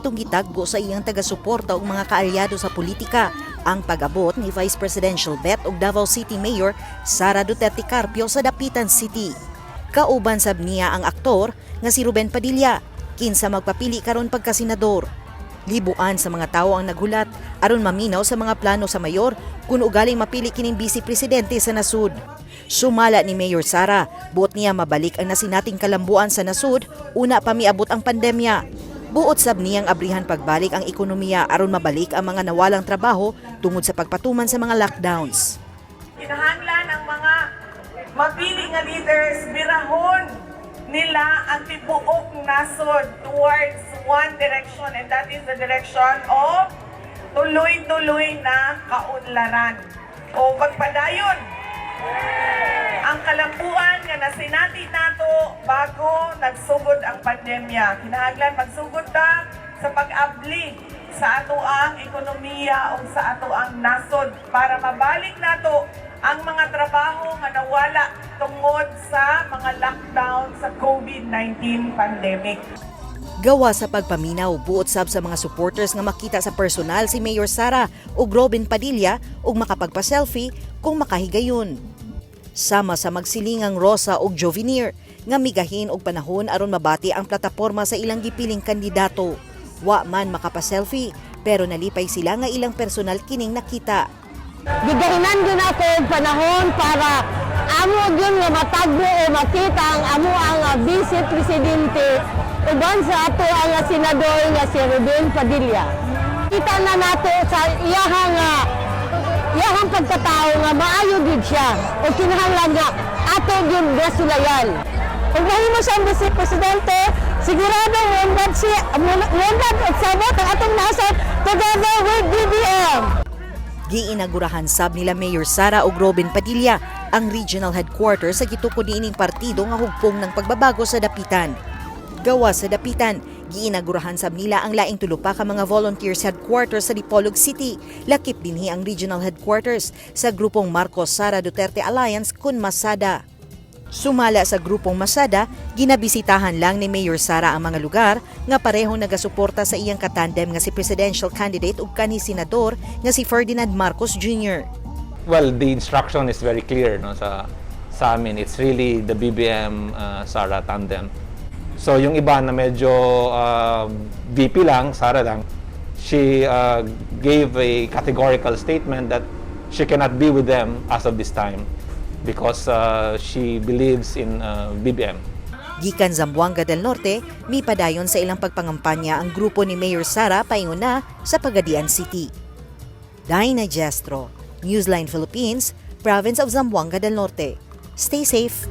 Atong gitagbo sa iyang taga-suporta ug mga kaalyado sa politika ang pag-abot ni Vice Presidential bet ug Davao City Mayor Sara Duterte Carpio sa Dapitan City. Kauban sab niya ang aktor nga si Ruben Padilla, kinsa magpapili karon pagkasenador. Libuan sa mga tawo ang naghulat aron maminaw sa mga plano sa mayor kung ugaling mapili kining vice presidente sa nasud. Sumala ni Mayor Sara, buot niya mabalik ang nasinating kalambuan sa nasud una pa miabot ang pandemya. Buot sab niyang abrihan pagbalik ang ekonomiya aron mabalik ang mga nawalang trabaho tungod sa pagpatuman sa mga lockdowns. Kinahanglan ang mga mapili nga leaders, birahon nila ang tibuok nasod towards one direction, and that is the direction of tuloy-tuloy na kaunlaran o pagpadayon ang kalambuan nga nasinati nato bago nagsugod ang pandemya. Kinahanglan magsugod ta sa pag-abli sa ato ang ekonomiya o sa ato ang nasod para mabalik nato ang mga trabaho nga nawala tungod sa mga lockdown sa COVID-19 pandemic. Gawa sa pagpaminaw, buot sab sa mga supporters nga makita sa personal si Mayor Sara ug Robin Padilla ug makapagpa-selfie kung makahigayon. Sama sa magsilingang Rosa ug Jovenir nga migahin og panahon aron mabati ang plataporma sa ilang gipiling kandidato. Wa man makapa-selfie, pero nalipay sila nga ilang personal kining nakita. Gigahinan gyud ako og panahon para amo gyud nga matagbo o makita ang amo ang vice presidente uban sa ato ang senador nga si Ruben Padilla. Kita na nato sa iyahang pagkatao nga maayo gyud siya o kinahanglan nga ato gyud nga sulayan. Kung mahimo siya ang vice presidente, sigurado muundad siya, muundad og sabot ang atong nasod together with BBM. Giinagurahan sab nila Mayor Sara ug Robin Padilla ang regional headquarters sa gitukod niining partido nga Hugpong ng Pagbabago sa Dapitan. Gawa sa Dapitan, giinagurahan sab nila ang laing tulo pa ka mga volunteers headquarters sa Dipolog City. Lakip dinhi ang regional headquarters sa grupong Marcos Sara Duterte Alliance kun Masada. Sumala sa grupong Masada, ginabisitahan lang ni Mayor Sara ang mga lugar nga parehong nagasuporta sa iyang katandem nga si presidential candidate ug kanhi senador nga si Ferdinand Marcos Jr. Well, the instruction is very clear, no, sa amin. It's really the BBM Sara tandem. So yung iba na medyo VP lang, Sara lang, she gave a categorical statement that she cannot be with them as of this time because she believes in BBM. Gikan Zamboanga del Norte, mipadayon sa ilang pagpangampanya ang grupo ni Mayor Sara paingon na sa Pagadian City. Dinah Gestro, Newsline Philippines, Province of Zamboanga del Norte. Stay safe.